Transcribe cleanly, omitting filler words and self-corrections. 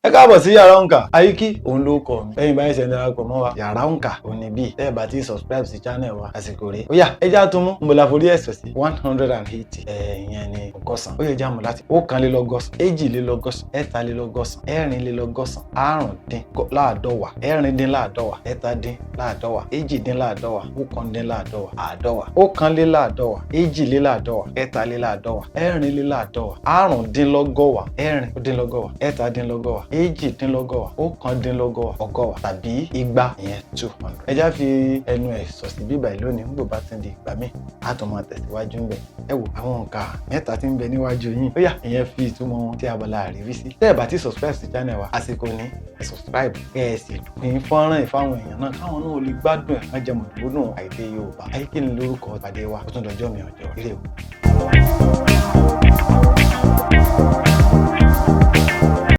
Ẹ káàbọ̀ sí Yàrá Òǹkà. Àyíkí òun ló kọ mi. Lẹ́yìn báyìí ṣe ń darapọ̀ mọ́ wa, Yàrá Òǹkà òun ni bíi. Tẹ́ ẹ bá ti subscribe sí channel wa, àsìkò rèé. Ó yá, ẹ já tún mú. Mo la forí ẹ̀sọ̀ sí 180. Ẹ̀ ìyẹn ni 100. Ó yẹ já mọ̀ láti 101, 102, 183, 184, 185, 186, 187, 188, 189, 50, 101, 102, 183, 184, 185, 186, 187, 188, 189, 120 tàbí 200, ìyẹn 200. Ẹ já fi ẹnu ẹ̀ sọ sí bíbà yìí lónìí. Nígbò bá ti di ìgbà míì, á tún máa tẹ̀síwájú ń bẹ̀. Ẹ wò àwọn nǹka mẹ́ta tí ń bẹ níwájú yín. Ó yá, ìyẹn fi ìtumọ̀ wọn tí abala àríwísí. Tẹ́ ẹ bá ti subscribe sí channel wa, àsìkò ní ẹ subscribe, kẹ́ ẹ sì pín fọ́nrán ìfáwọn èèyàn náà, káwọn náà lè gbádùn ẹ̀, kán jẹ mọ̀tòmọ́dún àìdè Yorùbá. Ayé kí ni lórúkọ ìpàdé wa? Ó tún dọjọ́ mi ọjọ́. Ire o.